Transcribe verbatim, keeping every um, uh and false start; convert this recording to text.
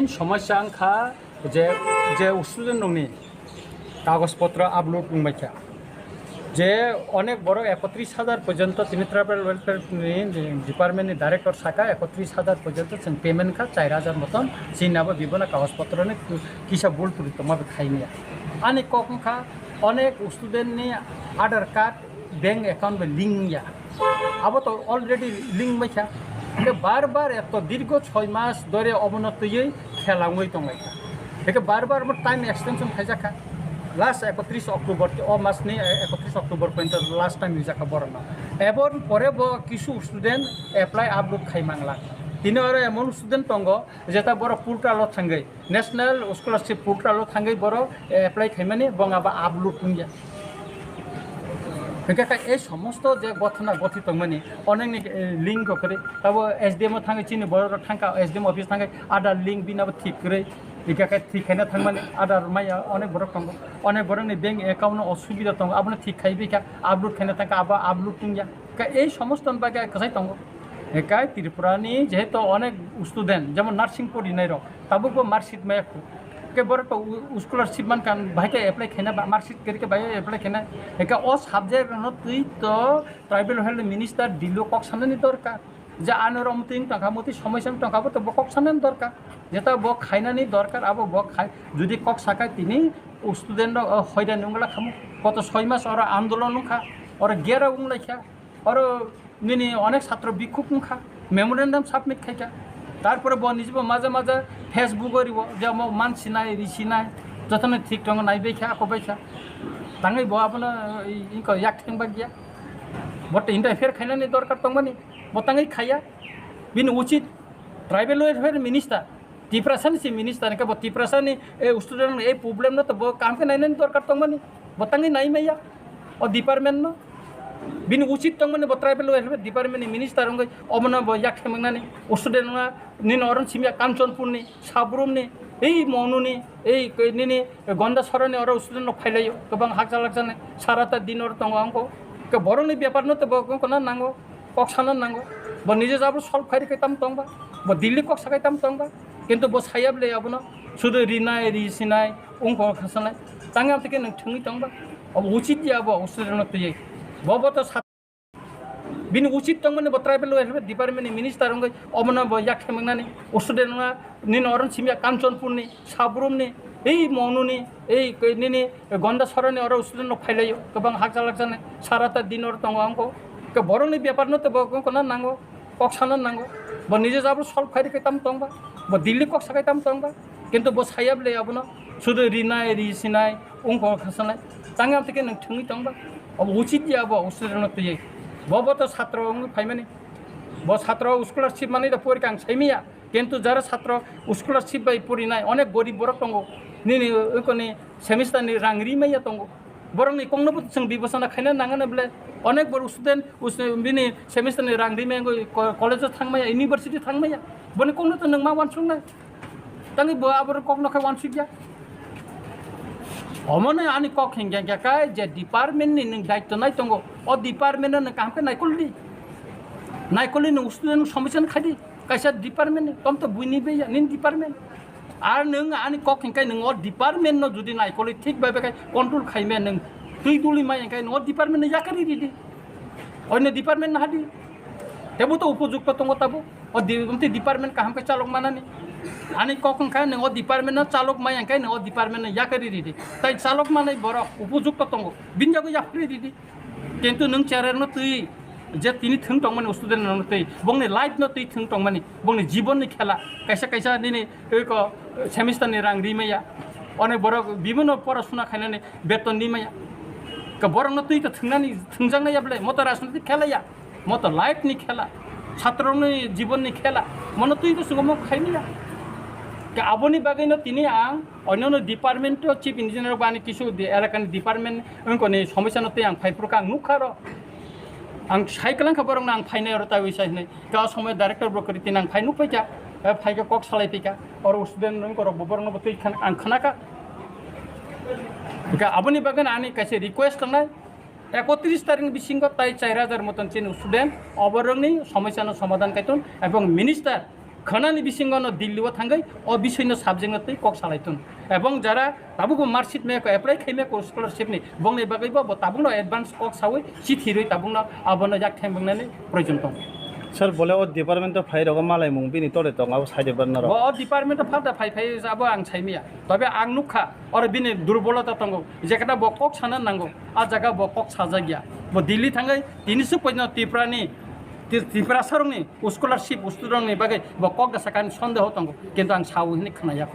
Somosya wngkha je, je student rokni kagoj potro upload wngbaikha, je onek borok ekotris hajar porjonto tini tribal welfare ni department ni director saka, ekotris hajar porjonto chwng payment kha, char hajar moton chini abo bibono kagoj potroni kisa bul tuli tongma bai khaimya. Ani kok wngkha onek student ni Aadhaar card bank account bai link wngya. Abo to already link baikha. Hingke bar bar eto dirgo choi mas dore obono twiwi khela wngwi tonglaikha. Hingke bar bar bo time extension khaijakha. Last ekotris October, o masni ekotris October pointo last time rijakha borokno. Eboni pore bo kisu student apply upload khai mangla. Tini oro emon student tongo, jeta borok portalo thangwi, National Scholarship Portal o thangwi borok apply khaimani, bong abo upload wngya. Hingke kha ei somosto je gothona gothi tongmani, onekni, eh, link rok kwrwi, tabo S D M o thangwi chini borok rok thangkha, S D M office thangwi Aadhaar link bini abo thik kwrwi, hingke khe thik khaina thangmani, Aadhaar maya onek borok tongo, onek borokni bank account no osubida tongo, abono thik khaiwi kha, upload khaina thangkha, abo upload wngya. Kha ei somosto ni bagwi kwchai tongo. Hingke Tripura ni jehetu onek student, jemon nursing porinai rok, tabukbo marksheet maya khu. Ke borok to u-, scholarship mankha, bahai khe apply khaina ba, marksheet kwrwi khe bahai apply khaina. Hingke o subject no twi to tribal health minister Delhi o kok sanani dorkar. Je ano rom twi wng tongkha, motwi somosya wng tongkha, bo to bo kok sanani dorkar. Jeta bo khainani dorkar, abo bo khai, jodi kok sakai tini student rok, o, hoida ni wngla khamu. Koto soi mas oro andolon wngkha, oro gera wnglaikha, oro nini onek satro bikhuk wngkha, memorandum submit khaikha. Tarpore bo nijebo maja maja Facebook o riwo, je omo mansinai, risinai, jotono thik tongo, naibaikha, akobaikha. Tangwi bo abono, i, ingko yak theng bagya. Bo to interfere khainani dorkar tongmani, bo tangwi khaiya. Bini uchit tribal welfare minister, Tiprasa ni si minister, hingke bo Tiprasa ni, eh, student ni, eh, problem no to bo kaham khe nainani dorkar tongmani, bo tangwi nai maya o department no. Bini uchit tongmani bo tribal welfare department ni minister wngwi obono bo yak khemangnani, student wngna nini oron simya Kanchanpur ni, Sabrum ni, ei Monu ni, ei koi nini Gonda Sora ni oro student no phailaio, kwbang hakjak lakjak ni, sara ta din oro tongo angko. Ke borok ni bepar no to bo kono nango. Kok sana nango. Bo nije jabro solve khairi khe tam tongba. Bo Delhi kok sakai tam tongba. Kintu bo sayab le abono sudu rinai, ri sinai, ungko khasanai. Tangam tike nang thungwi tongba. Abo uchit ya bo, usuri no twi. Bo bo to sa-, bini uchit tongmani bo tribal welfare department ni minister wngwi obono bo yak khemangnani. Usuri no nini oron simya Kanchanpur ni, Sabrum ni, ei Monu ni, ei koi nini Gonda Sora ni oro student no phailaio, kwbang hakjak lakjak ni, sara ta din oro tongo angko. Ke borok ni bepar no to bo kono nango. Kok sana nango. Bo nije jabro solve khairi khe tam tongba. Bo Delhi kok sakai tam tongba. Kintu bo sayab le abono sudu rinai, ri sinai, ungko khasanai. Tangam tike nang thungwi tongba. Abo uchit ya bo, usuri no twi. Bo bo to satro wngwi phaimani. Bo satro scholarship manwi da porikha ang saimiya. Kintu jara satro scholarship bai porinai onek gorib borok tongo. Nini, oikoni semester ni rang ri maya tongo. Borokni kokno bo chwng bibosona khaina nangani bole onek bor student us-, bini semester ni rang rimaya wngwi ko-, college o thangmaya, university thangmaya. Boni kokno to nwng ma uansuknai. Tangwi bo aboro kokno khe uansukya. Omono ani kok hingya hingya khe je department ni nwng daityo nai tongo, o department no nwng kaham khe naikol di. Naikol di nwng student somosya no khai di. Kaisa department ni, tom to buini beya, nini department. Ar nwng ani kok hingkai nwng o department no jodi naikolwi thik bai bai khai control khaimaya nwng twi duli mai hingkai nwng o department no yakari ridi. Oino department no hadi. Tebo to upojukto tongo tabo. O di-, omtwi department kaham khe chalok manani. Ani kok hingkai nwng o department no chalok mai hingkai nwng o department no yakari ridi. Tai chalok manai borok upojukto tongo. Bini yago yapri ridi. Kintu nwng cherai no twi je tini thwng tongmani student no twi, bongni life no twi thwng tongmani, bongni jibon ni khela, kaisa kaisa nini eko semester ni rang ri maya, onek borok bibhinno porasuna khainani beton ri maya. Ka borok no twi to thwngnani, thwngjak nai ya bole, mo to rajniti khela ya, mo to life ni khela, chhatro ni jibon ni khela, mono twi to chwng omo khai maya. Ka aboni bagwi no tini ang Onyono department o chief engineer rok bani kisu di elakani department wngkoni somosya no tei ang phaiphuru kha ang nukha ro. Ang sai kwlangkha borok no ang phainai oro taiwi sai hinui. Ka o somoy director bo kwrwi tini ang phai nukphaikha. Eh, phaikha kok salai phaikha. Oro student wngkorok bo borok no bo twi khan ang khnakha. Ka aboni bagwi ani kaisa request tongnai. Ekotris tarikni bisingo tai char hajar moton chini student oborokni somosya no somadhan kaiton ebong minister Khwnani bisingo no Delhi o thangwi o bisoi no subject no twi kok salai tun. Ebong jara tabuk bo marksheet maya ko apply khai maya ko scholarship ni bongni bagwi bo, bo tabuk no advance kok sawi chithi rwi tabuk no abono yak thembwngnani proyojon tong. Sir, bole o department o phai rogo malai mung bini tole tong abo sai de barna Bo rok. O department o phalta phai phai abo ang sai maya. Tobe ang nukha oro bini durbolota tongo. Jekata bo kok sana nango, a jaga bo kok sajak ya. Bo Delhi thangwi tini suk poino Tripura ni, Tri-, Tripura sarong ni scholarship student ni bagwi bo kok da sakani sondeho tongo. Kintu ang sawi hini khwnaya.